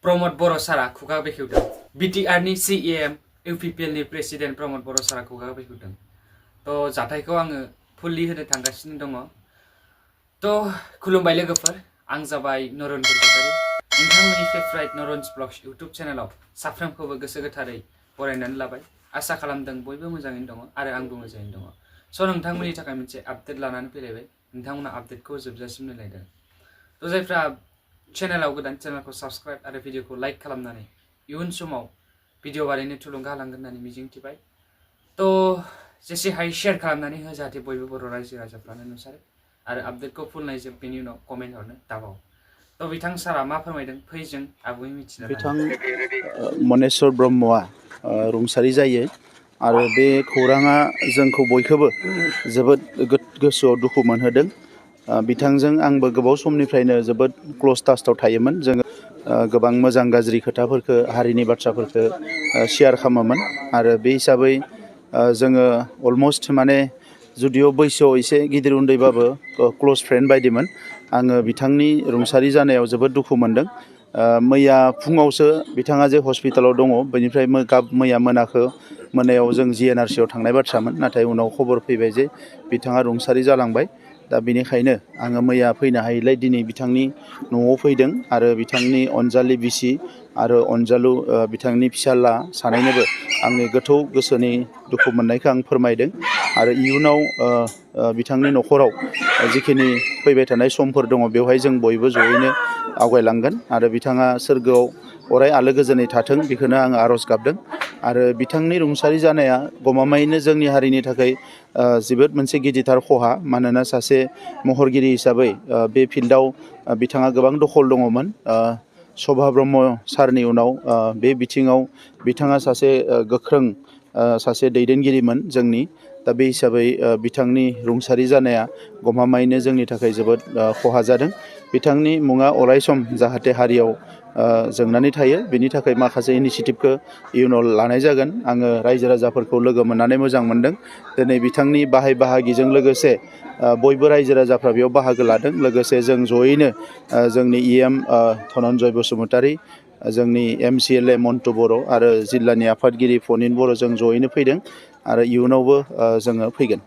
PROMOD Boro सारा खुगा बेखेवदों BTR नि CEM UPPL नि प्रेसिडेन्ट PROMOD Boro सारा खुगा बेखेवदों तो जाथायखौ आङो फुल्लि होनो थांगासिनो दङ तो खुलुमबाय लोगोफोर आं जाबाय नरुन बसुमतारी नोंथांमोननि फेभरेट नारुन्स ब्लग्स YouTube चेनेलाव साफ्रोमखौबो गोसो गोथारै बरायनानै लाबाय आसा खालामदों बयबो मोजाङैनो दङ आरो आंबो मोजाङैनो दङ स नोंथांमोननि थाखाय मोनसे आपडेट लानानै फैलायबाय नोंथांमोना आपडेटखौ जोबजासिम नायलायदों तो जायफ्रा चेनेलाव गोदान चेनेलखौ साबस्क्राइब आरो भिडिअखौ लाइक खालामनानै इयुन समाव भिडिअ बानायनो थुलुंगा होलांगोन होननानै मिजिंथिबाय तो जेसे हायो शेयार खालामनानै हो जाहाथे बयबो बर' रायजो राजाफ्रानो नुसारो आरो आपडेटखौ फुल नायजोब बेनि उनाव कमेन्ट हरनो दाबाव तो बिथां सारा मा फोरमायदों फै जों आबुङै मिथिनो बिथां मनेस्वर ब्रह्मआ रुंसारि जायो आरो बे खौराङा जोंखौ बयखौबो जोबोद गोसोआव दुखु मोनहोदों बिथांजों आंबो गोबाव समनिफ्रायनो जोबोद क्ल'ज टाचआव थायोमोन जोङो गोबां मोजां गाज्रि खोथाफोरखौ हारिनि बाथ्राफोरखौ शेयार खालामोमोन आरो बे हिसाबै जोङो अलमस्ट माने जुदिअ बैसोआव एसे गिदिर उन्दैबाबो क्ल'ज फ्रेन्ड बायदिमोन आङो बिथांनि रुंसारि जानायाव जोबोद दुखु मोनदों मैया फुङावसो बिथाङा जे हस्पिटालाव दङ बेनिफ्राय मैया मोनायाव जों GNRC आव थांनाय बाथ्रामोन नाथाय उनाव खबर फैबाय जे बिथाङा रुंसारि जालांबाय दा बेनिखायनो आङो मैया फैनो हायैलाय दिनै बिथांनि न'आव फैदों आरो बिथांनि अनजालि बिसि आरो अनजालु बिथांनि फिसाला सानैनोबो आंनि गोथौ गोसोनि दुखु मोननायखौ आं फोरमायदों आरो इयुनाव बिथांनि न'खराव जिखिनि फैबाय थानाय समफोर दङ बेवहाय जों बयबो जयैनो आवगायलांगोन आरो बिथाङा सोरगोआव अराय आलो गोजोनै थाथों बेखौनो आं आर'ज गाबदों आरो बिथांनि रुंसारि जानाया गमामायैनो जोंनि हारिनि थाखाय जोबोद मोनसे गिदिरथार खहा मानोना सासे महरगिरि हिसाबै बे फिल्डआव बिथाङा गोबां दखल दङमोन शभा ब्रह्म सारनि उनाव बे बिथिङाव बिथाङा सासे गोख्रों सासे दैदेनगिरिमोन जोंनि दा बे हिसाबै बिथांनि रुंसारि जानाया गमामायैनो जोंनि थाखाय जोबोद खहा जादों बिथांनि मुङा अरायसम जाहाथे हारियाव जोंनानै थायो बेनि थाखाय माखासे इनिशियेटिभखौ इयुनाव लानाय जागोन आङो रायजो राजाफोरखौ लोगो मोननानै मोजां मोनदों दिनै बिथांनि बाहाय बाहागिजों लोगोसे बयबो रायजो राजाफ्रा बेयाव बाहागो लादों लोगोसे जों जयैनो जोंनि EM धनन्जय बसुमतारी जोंनि MCLA मन्टु बर' आरो जिल्लानि आफादगिरि फनिन बर' जों जयैनो फैदों आरो इयुनावबो जोङो फैगोन